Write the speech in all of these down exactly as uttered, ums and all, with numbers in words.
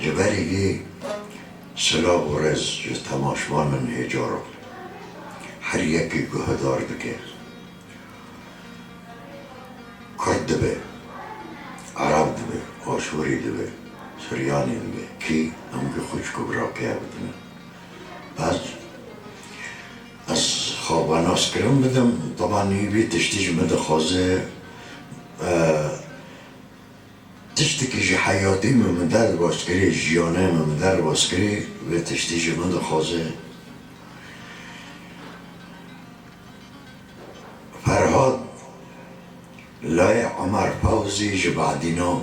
Ji berî vê silav û rêz ji temaşvanên hêja re her yekî guhdar bike. dibe. Arab dibe, Aşûrî dibe, Suryanî dibe. Kî? Em kî xwişk û birake bidine. Ez, ez xwe venaskirin bidim, teban nîvî tiştî ji min dixwaze, e, tiştekî ji heyatî min, min derbas kirî, jiyanê min, min derbas kirî, vê tiştî ji min dixwaze. Ferhad layê Omer Fewzî ji Badîno,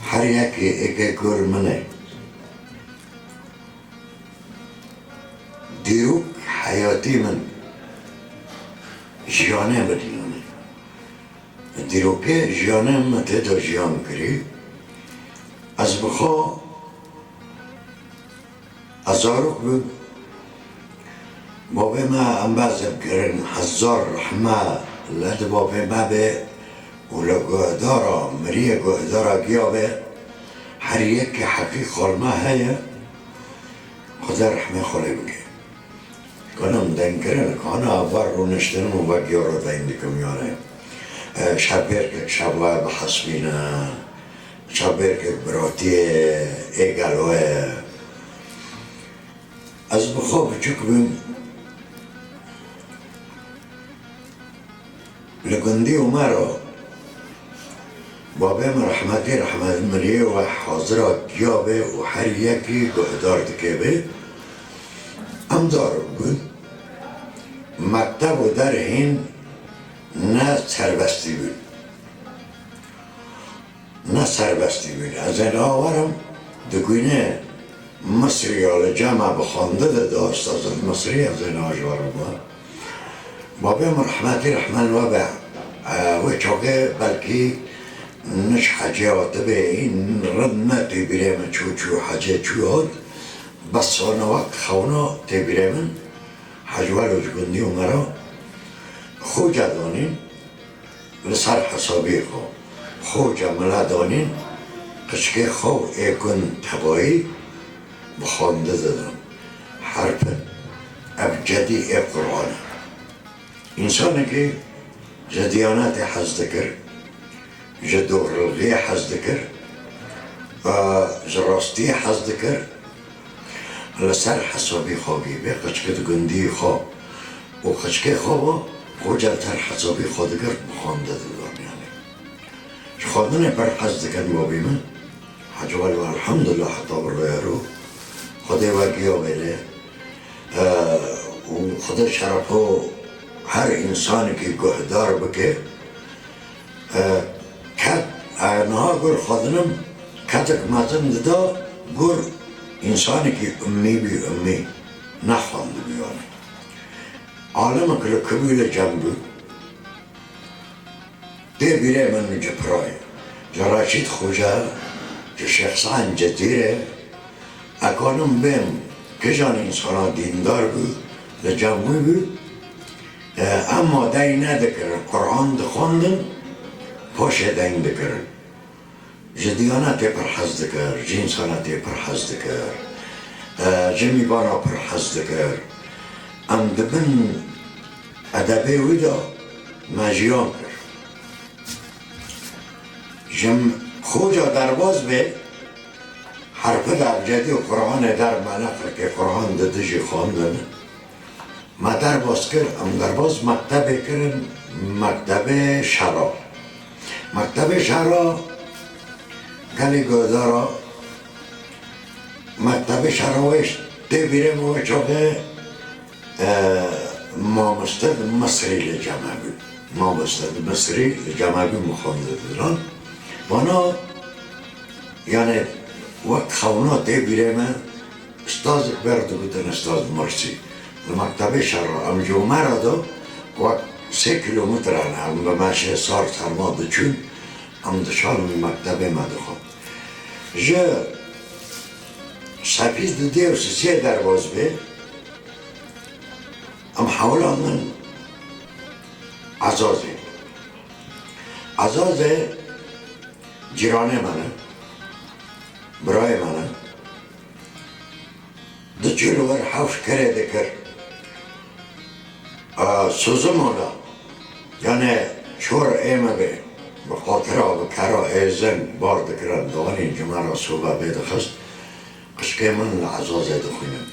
her yekê êkê gor min e. Dîrok heyatî min, jiyanê min yanî. Dîrokê jiyanê min tê de jiyan kirî. Ez bi xwe, ez zarok bûm. Bavê me embazê kirin, hezar rehme li di bavê me be û li guhdara, miriyê guhdara giya be, her yekê heqî xalme heye, Xwedê rehmê xwe lê bike. Kana min deng kirin, kana ava rûniştin û vegiya re deng dikim yanî. E, şevbêrkek şeva bihesibîne, şevbêrkek biratiyê ê gelo ye. Ez bi xwe biçûk bûm. Li gundî Omero, babê min rehmetî, rehmet miriyê we hazira giya bê û her yekî guhdar dike bê. Em zarok bûn. Mekteb û der hîn ne serbestî bûn. Ne serbestî bûn. Ez ê niha werim, digûne Misrî ya li cem me bi xwendin dida, Ustaz Misrî, ez ê niha ji we re bim. Babê min rehmetî, rehme li we be, e, wê çaxê belkî ne ji hecê hatibê, hîn rind ne tê bîrê min çû, çû hecê çû hat, bes sona wek xewna tê bîrê min, Hec Welo ji gundî Omero, xoca danîn, Li ser hesabê xwe, xoca mila danîn, qiçkê xwe û ê gund tevayî bi xwendin didin. Herfin ebcedî ê Quran e. Însanekî ji diyanetê hez dikir, ji dogrilgiyê hez dikir, e, ji rastiyê hez dikir, Li ser hesabê xwe bî, bê qiçkê di gundî xwe û qiçkê xwe ve, xoca li ser hesabê xwe digirt, bi xwendin didan yanî. Ji xwendinê pir hez dikin babê min. Hecî Welo elhamdulillah heta bi rêya ro. Xwedê we giya wêre. E, û Xwedê şerefa her însanekî guhdar bike. E, ket, e, niha gur xwedinim, ketek mezin dida, gur însanekî ummî bî, ummî. Nexwendibû yanî. Alimek li Kibûlê cem bû. Tê bîrê min ji pirayê. Ji Reşîd Xoca, ji Şêx Saîd Cezîrê, Ekanim bêm, kijan însana dîndar bû, li cem wî bû, e, emma deng nedikirin, Quran dixwendin, paşê deng dikirin. Ji diyanetê pir hez dikir, ji însanetê pir hez dikir, e, ji mîvana pir hez dikir. Em di bin edebê wî de me jiyan kir. Ji xoca derbas bê, Herfê de ebcedî û Quranê der me neqirkê, Quran di dijî xwendin. Me derbas kir, em derbas mektebê kirin, mektebê şera. Mektebê şera gelî guhdara, mektebê şera wê tê bîrê min wê çaxê, e, mamoste di Misrî li cem me bû. Mamoste di Misrî li cem me bû, min xwendin didan. Vana, yanî, wek xewna tê bîrê me, ustazek ber digotin Ustaz Mursî. Li mektebê şera, em ji Omera de wek sê kîlometre ne, em bi meşê sar serma diçûn, em dişan mektebê me dixwend. Ji Sefîz di dê û sisê derbas bê, Em hewla min Ezazê. Ezazê cîranê me ne, birayê me ne. Diçû li wir hewş kerê dikir. A, Sozumona, yanî Çor ê me bi, bi qotira, bi kera êzing bar dikirin, diwanîn cimera soba vê dixist, qişkê min li Ezazê dixwînin.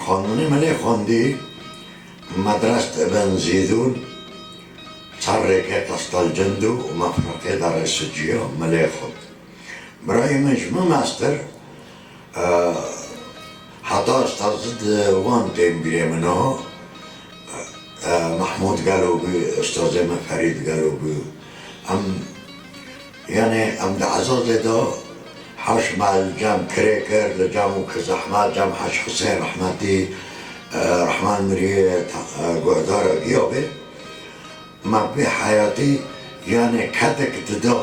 Xwendinê me lê xwendî, Medrest Ibn Zîdûn, Çar Rêkê Qestel Cindû û Mefreqê Derê Siciya me lê xwend. Birayê min ji min mestir, e, heta ustazî di wan tên bîrê min a, e, Mehmûd Gelo bû, ustazê me Ferîd Gelo bû. Em, yanî em di Ezazê de heş me li cem kirê kir, li cem û Kiz Ehmed, cem Hec Husên rehmetî, e, Rehman Miriyê, e, guhdara giya bê. Me vê heyatî, yanê kedek dida,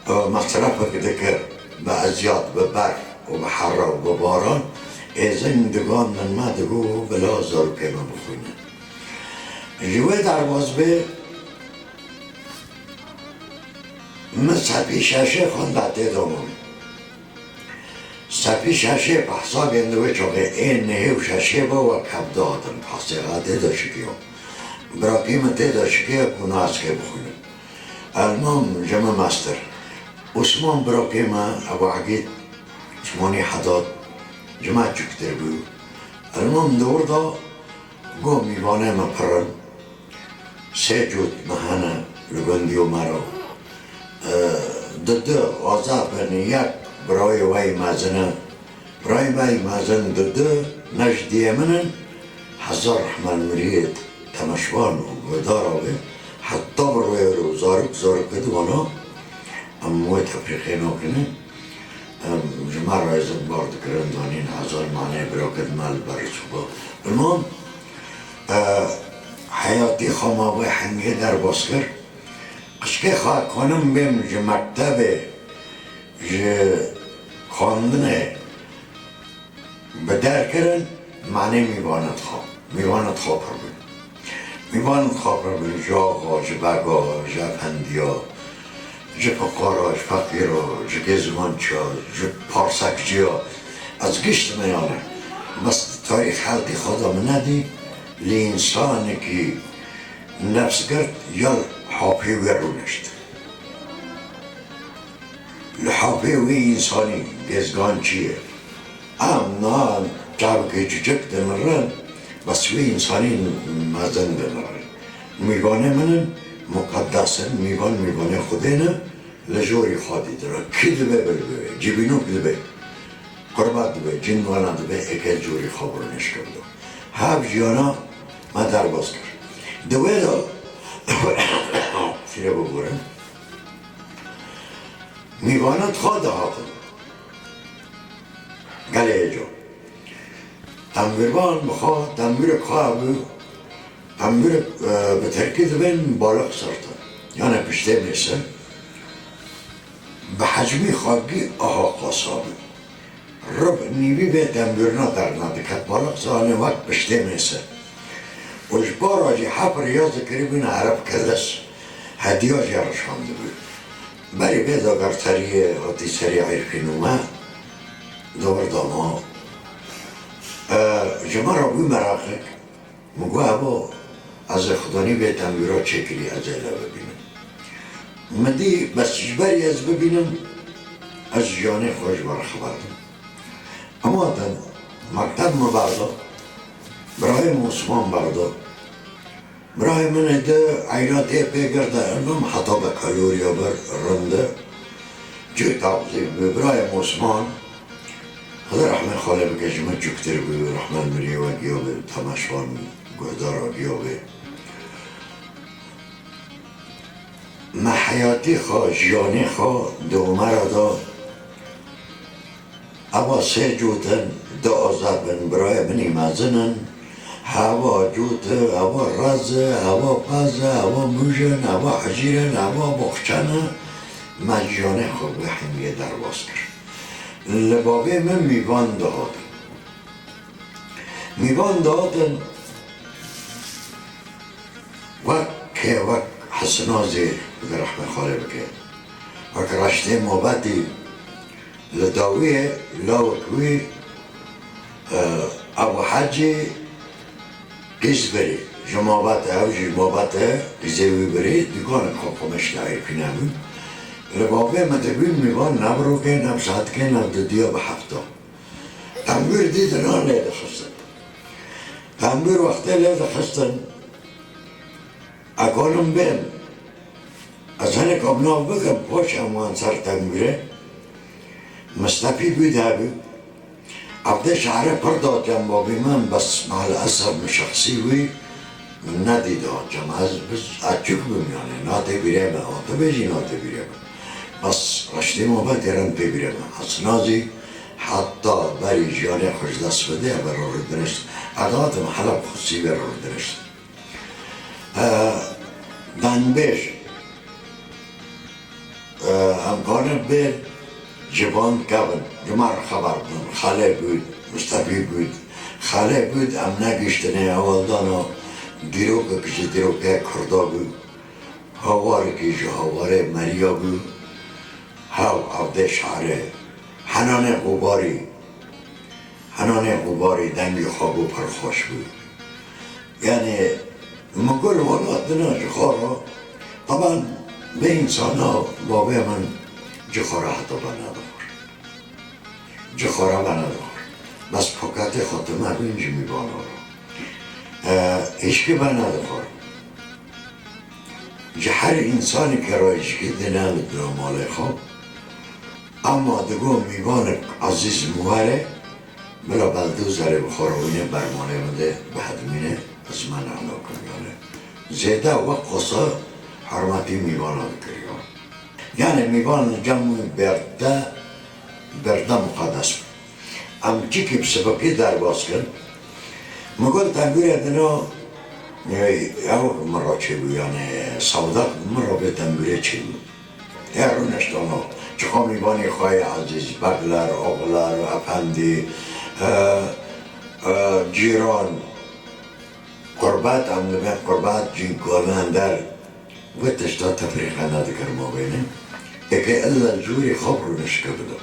e, mesrefek dikir, bi eziyat, bi berf û bi herra û bi baran, êzing digandin me, digo bila zarokê me bixwînin. Ji wê derbas bê, min sepî şeşê xwenda tê de min. Sepî şeşê bi hesabê li wê çaxê ê nehê û şeşê ve wek hevdî hatin. Hesê tê de şikiya. Birakê min tê de şikiya ku naskê bixwînin. Elmam ji min mestir. Osman birakê me, Ebu Egîd, Osmanî Hedat, ji me çûktir bû. Elmam di wir de got mîvanê me pir in. Sê cot me hene li gundiyo me re. E, di du azad bin, yek birayê we yî mezin e. Birayê me yî mezin di du nejdiyê min in. Hezar rehme li miriyê temeşvan û guhdara wê. Heta bi rûyê û zarok, zarok di wana em wê tefrîqê nakin. Em ji me re êzing bar dikirin, danîn hezar manê bira kir me li ber soba. Bilmam, e, heyatî xwe ma vê hengê derbas kir. Qişkê xwe konim bêm ji mektebê, ji xwendinê bi derkirin, manê mîvanê dixwe. Mîvanê dixwe pir bûn. Mîvanê dixwe pir bûn, ji axa, ji bega, ji efendiya, ji fiqara, ji feqîra, ji gêzmançiya, ji parsekçiya. Ez giştime yanî. Bes tarîx heyatî xwe de min nedî, lê însanekî nefsgirt ya hapê wê rûnişt. Li hapê wê însanî gêzgançî ye. Em niha çavkê çûçik dinirin, bes wê însanî mezin dinirin. Mîvanê min in, muqeddes in, mîvan mîvanê Xwedê ne, li jorî xwe dîtine. Kî dibe bil bibe, civînok dibe, qurbat dibe, cin wana dibe, êkê jorî xwe bi rûnişt kir. Hev jiyana me derbas kir. Di wê de, fîre biborin. Mîvanan xwe dihatin. Gelê hêja. Tembûrvan bi xwe, tembûrek xwe bû, tembûrek, e, bi tirkî dibên balık sırtı. Yani piştê mêse. Bi hecmî xwe gî aha qasa bû. Rib nîvî vê tembûrina derna diket balık, zanê wek piştê mêse. Û ji para jî hep riyaz dikiribûn Ereb Kilis. Hediya jê re şandibû. Berî vê dagerteriyê hatî serî Êrfîn û me di wir de ma. E, ji me re bû meraqek. Min got, "Ebo, ez ê xudanî vê tembûra çêkirî, ez ê le bibînim." Min dî, bes ji ber ez bibînim, ez jiyanê xwe ji we re xeber dim. Ema din, mekteb min berda, birayê min Osman berda. Birayê min ê di eyratê pê girde, ilmim heta be kaloriya bir rinde. Cê taqzî bi birayê min Osman, Xwedê rehmê xalê bike, ji min çûktir bû, rehme li miriyê we giya bê, temaşevan guhdara giya bê. Me heyatî xwe, jiyanê xwe di Omera de, eva sê cot in, du azad bin, birayê min î mezin in, heva cot e, heva rez e, heva pez e, heva muj in, heva hecîr in, heva boxçe ne, me jiyanê xwe bi hingê derbas kir. Li bavê min mîvan dihatin. Mîvan dihatin wek kê, wek Hesinazê, Xwedê rehmê xalê bike. Wek Reştê Mobetî li dawiyê, lawek wî, e, Ebu Hecî Qîzberî. Ji mabete ew jî mabete qîzê wî birî dîkanek xwe xwe meşdayê pîne bûn. Li bavê me dibîn mîvan ne bi rokê, ne bi saetikê, ne bi didiya bi hefta. Tembûr dî dinan lê dixistin. Tembûr wextê lê dixistin, ekonim bên. Ez hinek avnav bikim, paşê em wan ser tembûrê. Mistefî bû de bû. Evdê şehre pir da cem babî min, bes maalesef min şexsî wî min nedî da cem. Ez biz açık bim yani, natê bîrê me, hatibê jî natê bîrê me. Bes reştê mabetê re tê bîrê me. Esna zî heta berî jiyanê xwe ji dest bidê, eve rûdinişt. Ez hatim Heleb xwe sî ve rûdinişt. E, dengbêj, e, em karin bê ji van kevin, ji me re xeber bidin. Xalê Bûd, Mistefî Bûd. Xalê Bûd em negihiştine heweldana dîrokek ji dîrokê Kurda bû. Hawarekî ji hawarê Meriya bû. Hew evdê şarê. Henanê Qubarî. Henanê Qubarî dengê xwe bû pir xweş bû. Yani, min got welat dina ji xwe re, teban vê însana bavê min ji xwe re heta venedixwar. Ji xwe re venedixwar. Bes paketê xwe tune bûn ji mîvana re. E, hişkî venedixwar. Ji her însanekî re hişkî dine li dina malê xwe. Ama digo mîvanek ezîz min were, bila beldozerê bi xwe re wîne ber malê min de bihedimîne, ez me nehna kim yani. Zêde wek xwesa hurmetî mîvana dikiriya. Yani mîvan li cem wî berde, berde muqedes bû. Em çikî bi sibikî derbas kin. Min got tembûrê dina, e, ew min re çêbû, yani sawda min re bê tembûrê çêbû. Her rûniştano, çiqa mîvanê xwe yê ezîz, begler, oxler, efendî, e, e, cîran, qurbet, em dibên qurbet, cî govender, vê tişta tefrîqe nedikir mabênê. Eke illa jûrî xwe bi rûniştike bida.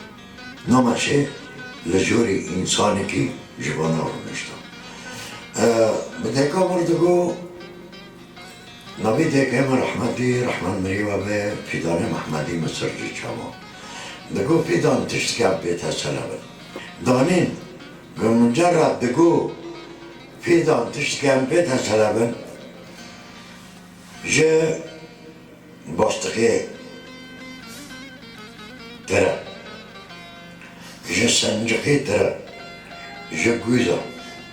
Nama çi li jorî însanekî ji vana rûnişta. E, bi deka mir digo, navî dêkê min rehmetî, rehmet mirî we be, Fîdanê Mehmedî Misircî çawa. Digo, Fîdan tiştike bê te selebin. Danîn, bi mucerred digo, Fîdan tiştike em pê te selebin, ji bastiqê tire, ji sinciqê tire, ji guza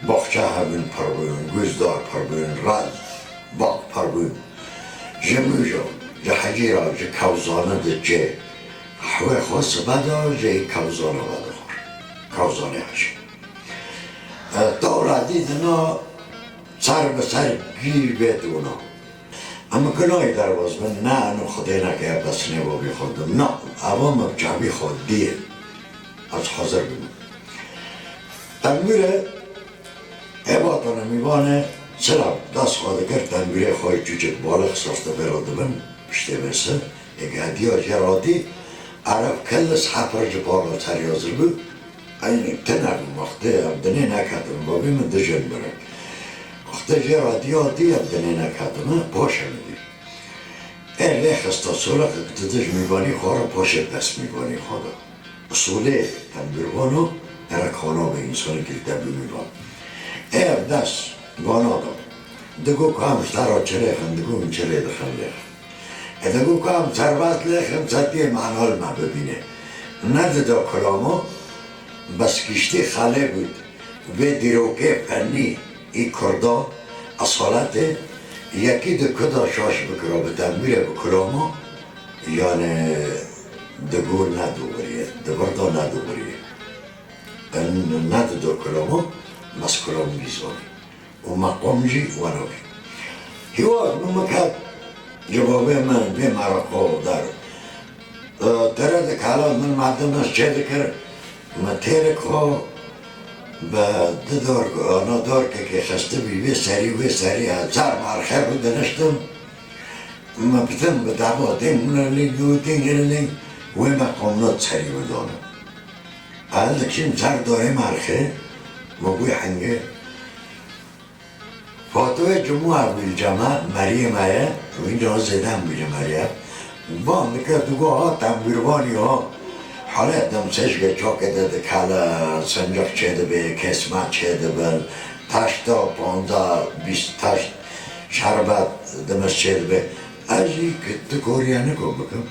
baxçe hebûn pir bûn, guzdar pir bûn, raz, bax pir bûn. Ji mûja, ji hecîra, ji kewzana diçê. Qehwê xwe sibe da ji kewzana vedixwar. Kewzanê hejî. E, tawra dî dina ser bi ser gîr bê dûna. Em kinayî derbas bin, ne eno xwedêneke ye pesinê babî xwe dim. Na, eva me bi çavî xwe diyê. Ez hazir bim. Tembûre, ê vatane mîvane, silav, dest xwe dikir, tembûrê xwe yê çûçik balix sarte vê re dibin, piştê vê se, ê hediya jê radî, eref kellis hepir ji pala serî hazir bû, Eynî tune bû, wextê ev dinê neketim, babî min dijin birin. Wextê jê re diya dî ev dinê neketim, ha, paşê min dî. Ê lê xista solek didij mîvanî xwe re, paşê dest mîvanî xwe da. Usulê tembûrvano, ere kana be însanekî li te bû mîvan. Ê ev dest vana da. Digo ku em ji te re çi lêxin, digo min çi lê dixin lêxin. E, digo ku em serbest lêxin, setiyê mana li me bibîne. Nedida kulamo, bes giştî xelê bût. Vê dîrokê fennî î kurda, esaletê, yekî di kuda şaş bikira, bi tembûrê bi kulamo, yani digo ne dogirî ye, di vir de ne dogirî ye. E, nedida kulamo, bes kulam bîzanî. û meqam jî weno bî. Hîwa min miket ji bavê min vê mereqo der. E, tere dikala min merdimê çê dikir, min têrik xwe bi di dor, ana dorkekê xistibî vê serî, wê serî, ez ser merxê rûdiniştim. Min bitin bi dema dîn, min lî dû dîn, lî wê meqam not serî min dano. Ez dikşîm ser dorê merxê, min bû hingê. Fatoyê Cumû Ebûlceme, Meriyê me ye, wî niha zêde Ebûlê Meriyê. Van dike, digo ha tembûrvanî ha. Hele demsejge çakê de dikele, sincix çêdibe, kesma çêdibe, taşta panzdeh bîst taşt şerbet demes çêdibe. Ez jî ki tu koriye niko bikim.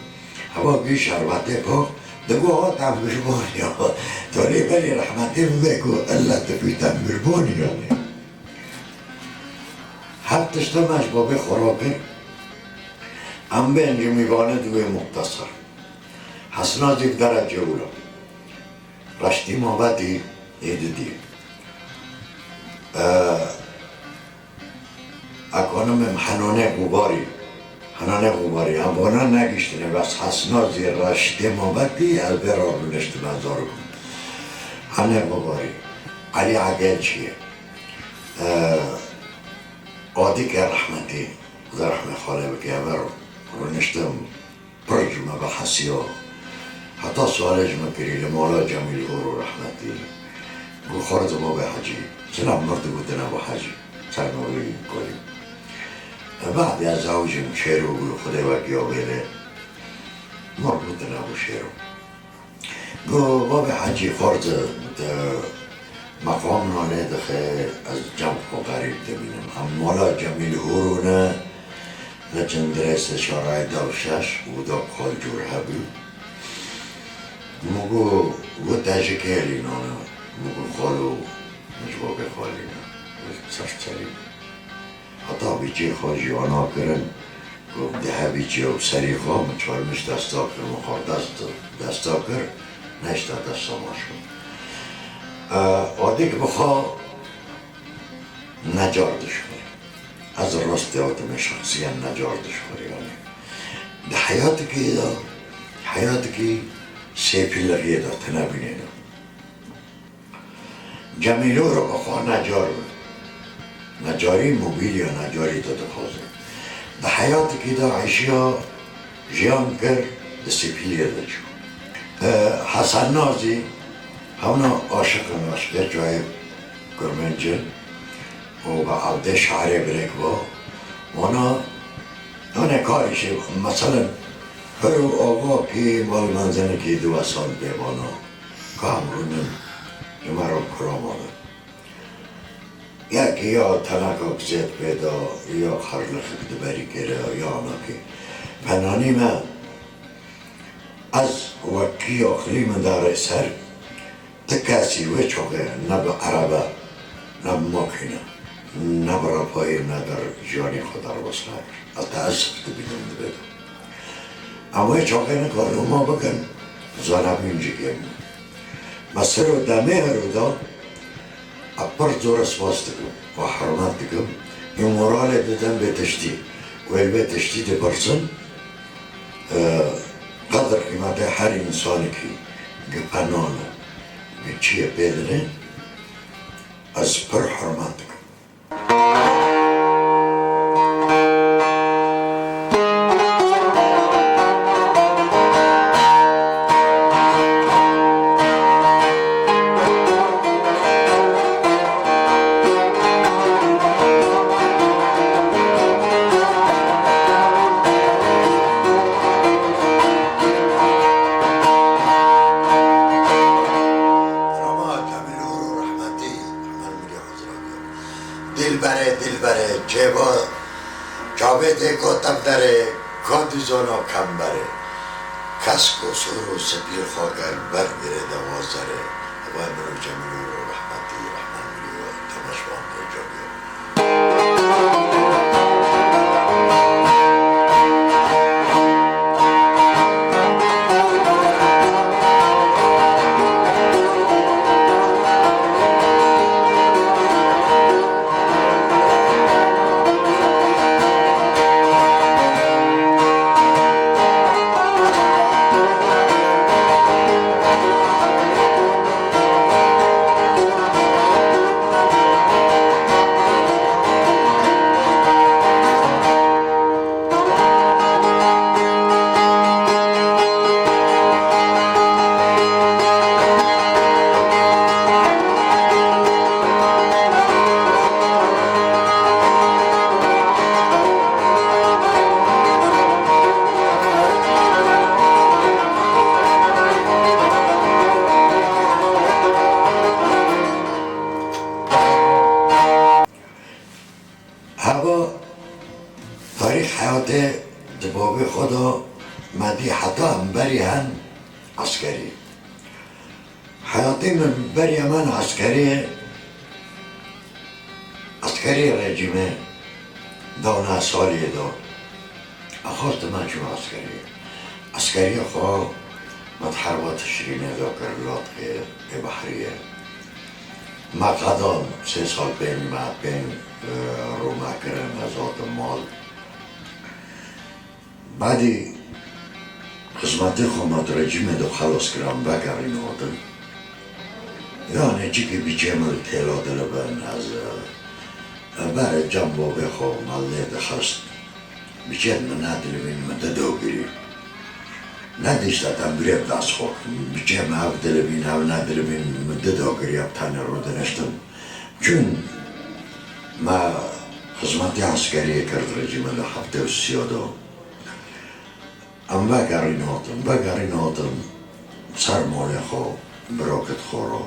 Heva gî şerbetê pak, digo ha tembûrvanî ha. Tolê belê rehmetê bibe ku ella tu bî tembûrvanî yanî. Her tişta me ji babê xwe rakir. Em bên ji mîvanê di wê muxtesar. Hesna zî bi derecê wilo. Reştî ma vedî ê didî. Ee, ekonomim henonê xubarî. Henonê xubarî. Em vana negiştine, bes hesna zî reştê ma vedî, ez vê re rûniştime zarok. Henê xubarî. Elî Egençiyê. Ee, Adîke rehmetî, Xuda rehmê xalê bike, ev ro-, rûniştim pir ji me ve hesiya. Heta sualê ji me kirî li mala Cemîl Horo rehmetî. Got, xorê tu babê Hecî. Silam mir digotin Ebu Hecî. Ser navê kolî. E, badê ez zawicim Şêro, got, Xwedê wekî avêre. Mir gotin Ebu Şêro. Got, babê Hecî, xort, e, meqam nalê dixe, ez cem xwe xerîb dimînim. Em mala Cemîl Horo ne, li Cindirêsê şarayê da û şeş û da bi xal cûr hebû. Min got, got, te ji kê lînane? Min got, xalo, min ji babê xwe lîne. Li ser serî. Heta bîçê xwe jî ana kirin, ku dihevî çiya bi serî xwe, min çarmiş desta kir, min xwe dest, desta kir, nehişta desta ma şûn. E, Adîk bi xwe necar dişxurî. Ez rastî hatime şexsiyen necar dişxurî, yanî. Di heyatikê de, heyatikî sêpîlixiyê de, tenebûnê de. Cemîlo re bi xwe necar be. Necarî mobîlya necarî tu dixwaze. Di heyatikî de eşya jiyan kir, di sîpîliyê de çû. E, Hesen Nazî, hewna aşiq in, aşiqê çayê Kurmêncin û bi Evdê şairê birêk ba. Wana, yanê karî şey, meselen, her û ava kî mal menzenekî diwe sal bê bana. Ka em rûnin ji me re bi kiram e. Yekî ya tenekek zêd pê da, ya xerlixik di berî kê re, ya anakê. Penanî me, ez wekî aqilî min dare ser, ti kesî wê çaxê ne bi erebe, ne bi makîne, ne bi refahî, ne der jiyanê xwe derbas nekir. Heta ez dibînim dibê de. Em wê çaxê nikarin hema bikin, zanebûn jî kêm bû. Me ser û demê her û da, ez pir zor spas dikim û hurmet dikim. Ê moralê didin vê tiştî. Wê li vê tiştî dipirsin, e, qedir qîmetê her însanekî gi penan e, gi çiyê pê dine, ez pir hurmet dikim. Rama Cemîl Horo rehmetî, Rehman Mirî Hezretî. Dilberê, dilberê, çêva çavê tê ka tevderê, ka dizana kemberê. Kes ku sor û sipî xwe ker, ber girê dewa zerê. Ev e Miro Cemîlo rehmetî, Rehman Mirî we temaşevan pêca bîyo. Di bavê xwe de me dî heta em berî hen eskerî. Heyatê min berî em hen eskerî, eskerî rejîmê dawna saliyê de. Em xwestin me çû eskerî. Eskeriyê xwe me di herba Tişrînê de kir, latqê ê behriyê. Me qedan sê sal pê me pê, e, rû me kirin, ez hatim mal. Badî xizmetê xwe me di rejîmê de xelas kirin, vegerîn hatin. Yanê çikî bîçê min têla dilibin, ez, e, berê cem bavê xwe me lê dixist. Bîçê min nedilibîn, min didogirî. Nedîşte tembûrê bi dest xwe. Bîçê me ev dilibîn, ev nedilibîn, min didogirî, ev tenê rûdiniştin. Çûn me xizmetê eskeriyê kir di rejîmê de heftê û sê de. Em vegerîn hatin, vegerîn hatin ser malê xwe, birokit xwe re.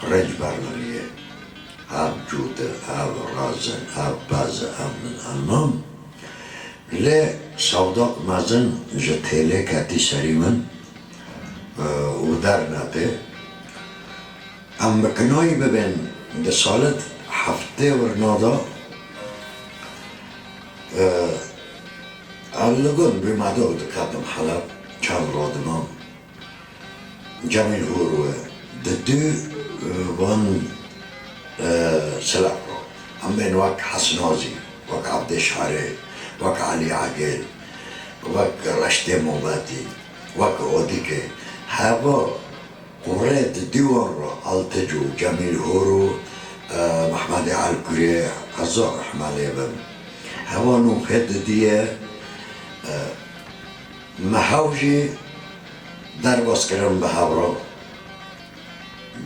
Rênc berniriyê. Ev cût e, ev rez e, ev pez e, ev min, ev nam. Lê sewdak mezin ji têlê ketî serî min, e, û dernetê. Em bi kinayî bibên di salet heftê wirina de, e, ez li gund bûm, me dor diketim Heleb, çend radiman. Cemîl Hûr we di du, e, van, e, silav re. Em bên wek Hesnazî, wek Ebdê Şarê, wek Elî Egêl, wek Reştê Movetî, wek Odîkê. Heva Kurê di dîwan re Altic û Cemîl Hor û, e, Mehmedê Elkurê, hezar rehme lê bin. Hewa nûxê didiyê, e, me hew jî derbas kirin bi hev re,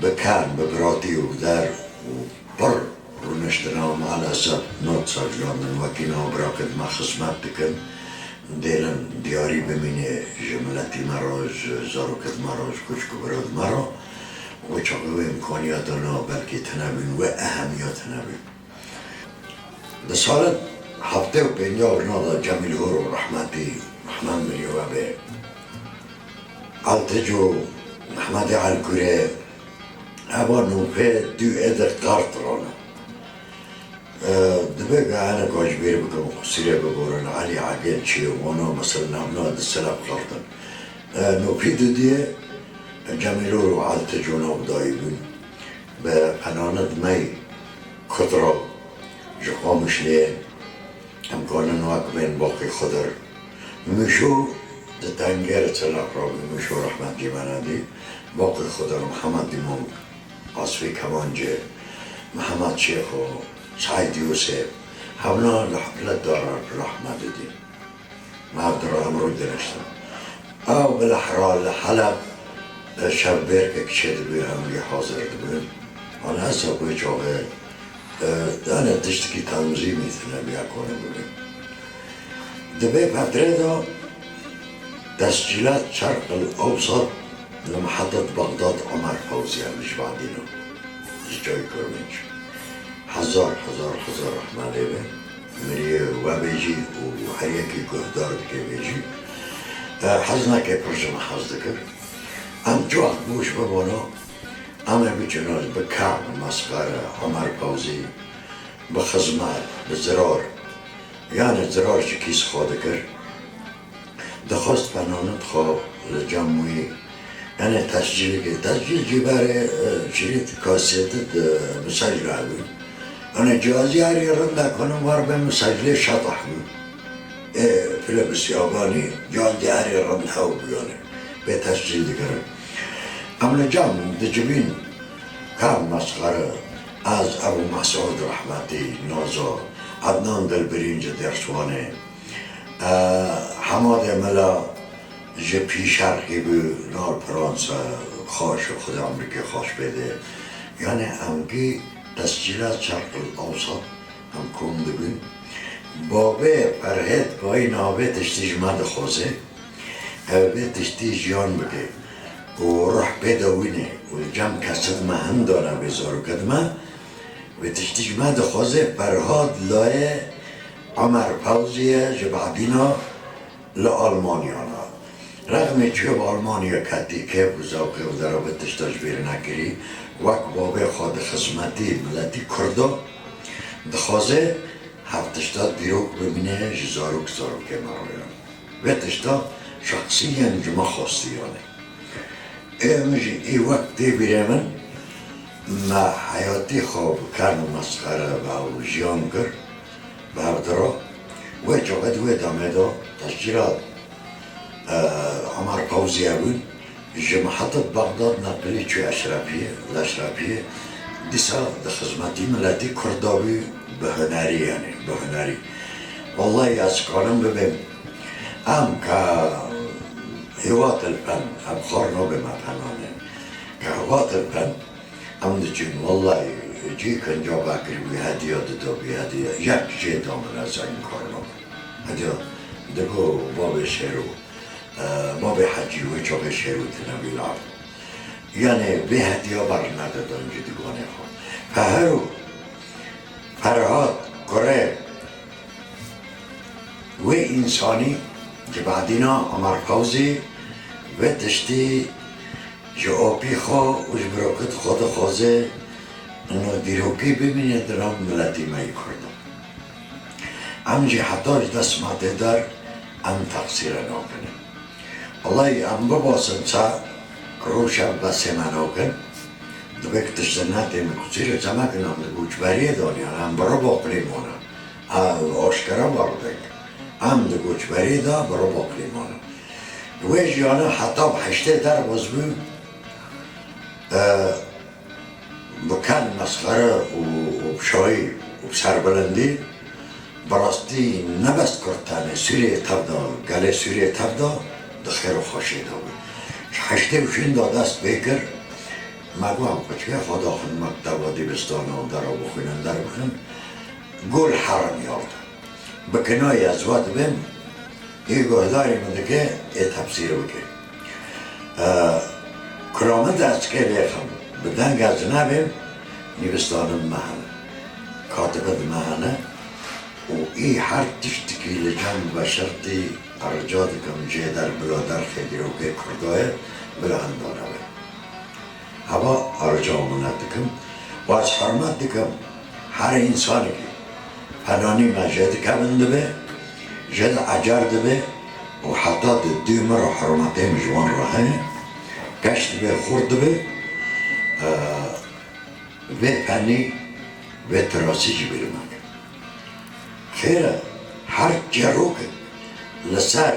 bi ken, bi biratî û bi der û pir Rûniştina maalesef nat sergihandin wekî nav bira ku me xizmet dikin, dêlin diyarî bimîne ji miletî me re, ji zarokêt me re, ji xwişk û birêt me re. Wê çaxê wê îmkaniyeta na belkî tune bîn, wê ehemiya tune bîn. Di sala heftê û pênca û nava Cemîl Hor û rehmetî Mehmed Mirî we bê. Altic û Mehmedê Elkurê, eva nûxê dû êdî qert rane. E, divê ka hinek ji bîr bikim, qusûrê biborin, Elî Egêl çi ye, wana mesela navna di silav qert in. E, nûxî didiyê, Cemîl Hor û Altic û nav dayî bûn. Bi Qenanet Mey Kut re ji Qamişliyê. Em kanin wek bên Baqî Xidir. Mûşo di tengêr çilak rabî, Mûşo rehmetî me nedî. Baqî Xidir, Mihemed Dîmong, Asfî Kemancê, Mihemed Şêxo, Seîd Yûsif, hevna li heflet dara rehmet didî. Me ev dira em rû diriştin. Ew bi li Hira, li Heleb, e, şevbêrkek çêdibû, em lê hazir dibûn. An hesa ku çaxê, e, yani tiştekî tanzîmî tine biya kone bûne. Di vê fetrê de tescîlat Şerq el Ewsat li Mihetet Bexdad Omer Fewzî em ji vadîno. Ji Coy Kurminc. Hezar, hezar, hezar rehma lê be. Miriyê we bêjî û her yekî guhdar dike bêjî. E, hez nake pir ji me hez dikir. Em çi wext boş bibûna, em ê biçûna bi kar, bi mesxere, Omer Fewzî, bi xizmet, bi zirar. Yani zirar ji kîs xwe dikir. Dixwest penanet xwe li cem wî, yani tescîlekê, tescîl jî berê, e, şirît kasêtî di mesaj re bû. Yani cihazî herî rind e, konim war be mesaj lê şatah bû. Ê, file bi siyabanî, cihazî herî rind hew bû yani. Bê tescîl dikirin. Em li cem dicivîn, kam mesxere, ez, Ebû Mesûd rehmetî, Nazo, Ednan Dilbirîn ji Dêrswanê, E, Hemadê Mela ji Pîşerxî bû, nal Fransa, xaş û Xwedê emrikê xaş bêde. Yani em gî tescîlat Şerq el Ewsat em kom dibin. Babê Ferhêd Kayî navê tiştî ji me dixwaze. Ew vê tiştî jiyan bike û ruh pê de wîne û li cem kesed me hindana bê zarokêt me. Vê tiştî ji me dixwaze Ferhad layê Omer Fewzî ye, ji Badîna li Almanya ne. Rexmê çûye bi Almanya ketî, kêf û zewqê xwe de re vê tişta ji bîr nekirî. Wek bavê xwe di xizmetî miletî Kurda, dixwaze hev tişta dîrok bimîne ji zarok zarokê me re yan. Vê tişta şexsiyen ji me xwestiyan e. Ê min jî ê wek tê bîrê min, me heyatî xwe bi ken û mesxere bi hev jiyan kir, bi hev dira. Wê çaxê di wê demê de tescîla, e, Omer Fewzî hebûn, ji Mihetib Bexdad neqilî çû Eşrefiyê, li Eşrefiyê dîsa di xizmetî miletî Kurda bû bi hunerî, yanî bi hunerî. Wellahî ez karim bibêm, em ke Hiwatil fen, em xor nabê me fenanê. Ke hiwatil fen, em diçin, wellahî, cî kinca vekiribû, hediya didabû, hediya. Yek jê da min, ez înkar nakim. Hediya digo bavê Şêro, e, bavê Hecî, wê çaxê Şêro tine bî lav. Yanê vê hediya ber nedidan ji diganê xwe. Fehiro, Ferhat, kurê, Wê însanî ji Badîna Omer Fewzî vê tiştî ji apî xwe û ji birokit xwe dixwaze ino dîrokî bimîne di nav miletî me yê Kurdan. Em jî heta ji dest me tê der, em teqsîre nakinin. Wellahî em bibasin ça rû şev besê me nakin. Dibe ki tiştin netê min qusîre çemekin em di goçberiyê de ne, em bi riba qilî mane. Ew aşkere bar bik. Em di goçberiyê de bi riba qilî mane. Wê jiyana heta bi heştê derbas bû, e, bi ken mesxere û, û bi şahî û bi serbilindî, bi rastî ne bes Kurd tenê, Sûriyê tev de, gelê Sûriyê tev de di xêr û xweşiyê de bû. Ji heştê û şêst de dest pê kir, me got, em xwe çi xwe daxin mekteba dibistana û dera bixwînin derbixin, gol herin yalde. Bi kinayê ez we dibêm, ê guhdarî min dike, ê tefsîr bike. E, Kilamê de ez çikê lêxim, bi deng ez nebêm, nivîsdanin me hene, katibin me hene û ê her tiştikî li cem veşertî rica dikim, jê der bila derxê dîrokê Kurda ye, bila henda nebe. Heva rica minet dikim û ez hurmet dikim her însanekî. Penanî me jê dikevin dibe, jê de ecer dibe û heta di dû min re hurmetê min ji wan re heye. Keş dibe, xurt dibe, e, vê penî, vê tirasî ji bîr meke. Xêr e, her çîrokek li ser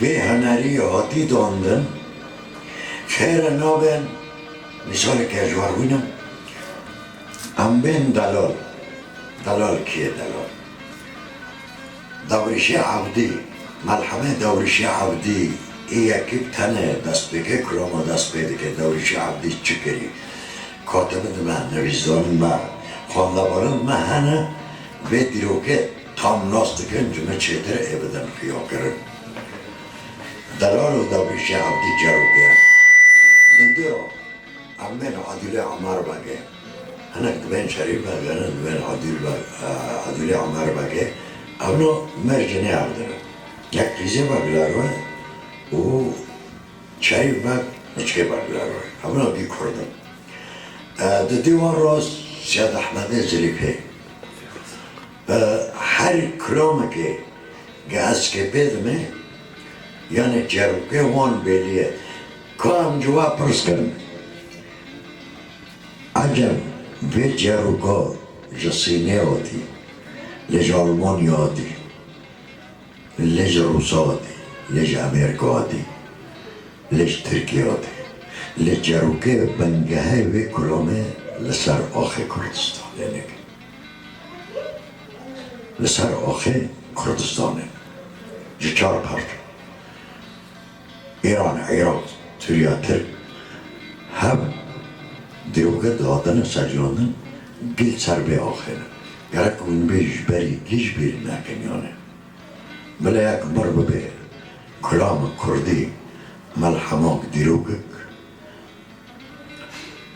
vê hunerî hatî dandin, xêr e nabên, mîsaleke ji we re wînim, em bên delal. Delal kî ye delal? Dewrîşê Evdî, melhemê Dewrîşê Evdî, ê yekî bi tenê dest pê dike, kilama dest pê dike, Dewrîşê Evdî çi kirî? Katibin me, nivîsdanên me, xwendevanên me hene, vê dîrokê tam nas dikin, ji min çêtir ê bidin xuyakirin. Delal û Dewrîşê Evdî çîrokê ye. Di dû re em bên Adîlê Omer Begê. Hinek dibên Şerîf Begê, hinek dibên Adîl Be-, e, Adîlê Omer Begê. Evno mercê nê evdin. Yek Qîzê Beglar we û Şerîf Beg, Miçkê Beglar we. Evno bî Kurd in. E, di dîwan re Seyed Ehmedê Zilîfê. E, her kilamekê ge ez kê pê dime, yanê çîrokê wan bêlî ye. Ka em ji we pirs kirin, ecem vê çîroka ji Sînê hatî, lê ji Almanya hatî, lê ji Rûsa hatî, lê ji Amerîka hatî, lê ji Tirkiye hatî. Lê çîrokê bingehê vê kilamê li ser axê Kurdistanê neke. Li ser axê Kurdistanê ji çar parçe, Îran, Iraq, Sûriya, Tirk, hev dîroke dihatine seljandin, gil ser vê axê ne. Gerek hûn bê ji berî gil ji bîr nekin yanê. Bila yek mir bibe, kilamik kurdî, melhemak dîrokek,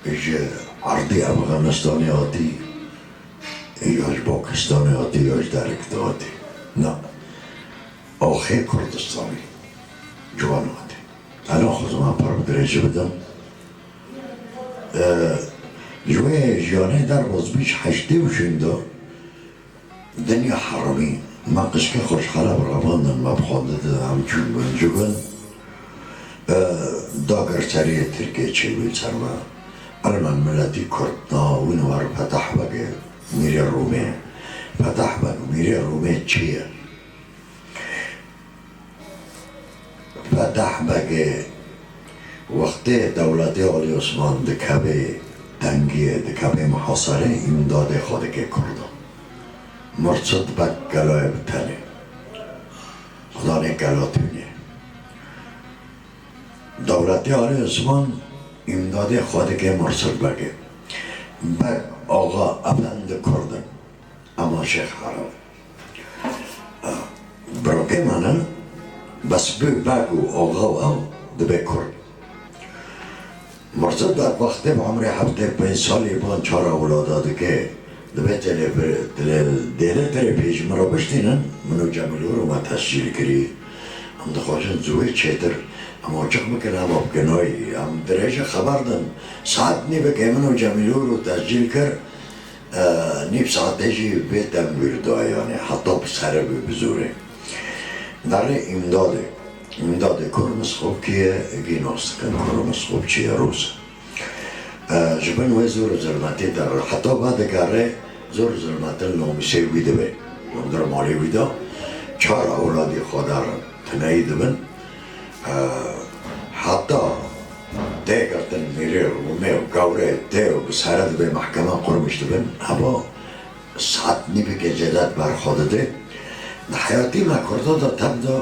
ji erdê Efxanistanê hatî, Ya ji Pakistanê hatî ya ji derek de hatî. Na. Axê Kurdistanê. Ciwan hatî. Ena xwe ziman pir bi dirêjî bidim. Ee, ji wê jiyanê derbas bî ji heştê û şûn de dinya herimî. Me qijkê xwe ji xelef revandin, me bi xwe didin, em çûn gund ji gund. Ee, dagir seriyê Tirkiyê çêbû ser me. Elmen miletî Kurd na wî newar Fetah Begê, Mîrê Rûmê. Fetah Beg, Mîrê Rûmê çi ye? Fetah Begê wextê dewletê Alî Osman dikeve tengiyê, dikeve muhasarê, îmdadê xwe dike Kurdan. Mursid Beg gelayê bi tenê. Xudanê gela tune. Dewletê Alî Osman îmdadê xwe dike Mursid Begê. Beg, axa, efendi Kurd in. Ama Şêx Ereb. Birakê me ne, bes bi beg û axa û ew dibe Kurd. Mursid Beg wextê bi emrê heftê pênc salî ban çar ewlada dike, dibe telê-, dêle tirê pêj min re biştînin, min û Cemîl Ûr û me tescîl kirî. Em dixwazin ziwê çêtir, em oçiq bikin, em bikin oy, em dirêje xeber din. Saet nîvekê min û Cemîl Ûr û tescîl kir. E, nîv saetê jî vê dem wîr da, yanî heta bi sere bê bi zorê. Derê îmdadê. Îmdadê Kurmis xwe kî ye, gî nas dikin Kurmis xwe çi ye, Rûs. E, ji bin wê zor û zilmetê derê. Heta va digere zor û zilmetin namûsê wî dibe. Hundir malê wî de çar ewladî xwe derin. Tineyî dibin. E, heta tê girtin Mîrê Rûmê û Gawrê tê û bi sere dibe mehkema qurmîş dibin. Heba saet nîvekê cedet ber xwe dide. Di heyatî me Kurda de tev de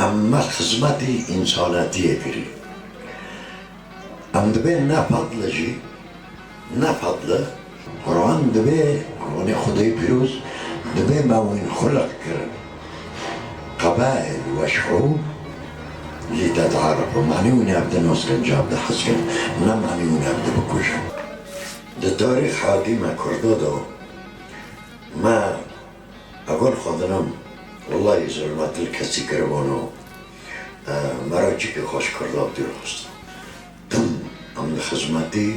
em me xizmetî însanetiyê kirî. Em dibê ne fadli jî, ne fadli. Quran dibê, Quranê Xwedê pîroz, dibê me wîn xuliq kirin. Qebail ve şuub lî tet'arafu. Manî wî ne ev di nas kin, cav di hez kin. Ne manî wî ne ev di bikujin. Di tarîx heyatî me Kurda de me Egon xwe dinim, wellahî zulmet li kesî kiribûno, e, me re çikê xwe ji Kurda dûr xist. Tim em di xizmetî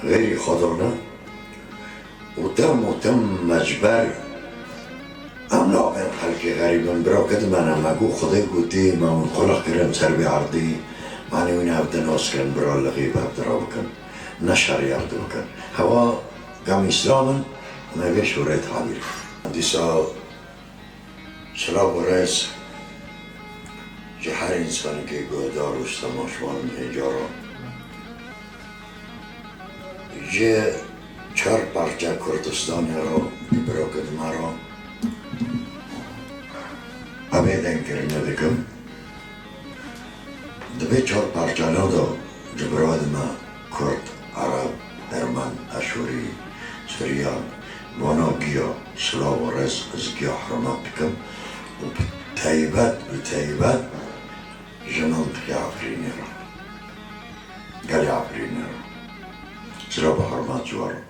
xeyrî xwe de ne û tim û tim me ji ber em nabên xelkê xerîb in. Bira ked me ne, me got Xwedê gotî, me hûn xuliq kirin ser vê erdî, manî wî ne ev di nas kin, bira lixî bi hev di re bikin. Ne şerî ev di bikin. Hewa gam Îslam in, me vê şûrê tabîr. Dîsa silav û rêz ji her însanekî guhdar û temaşevan hêja re. Ji çar parça Kurdistanê re, di birokê di me re, evê dengkirinê dikim. Di vê çar parçana de ji birayê me Kurd, Ereb, Ermen, Eşûrî, Suryan, vana giya silav û rêz, ez giya hurmet dikim û bi taybet, bi taybet ji mintiqê Efrînê re, gelê Efrînê re. Silav û hurmet ji we re.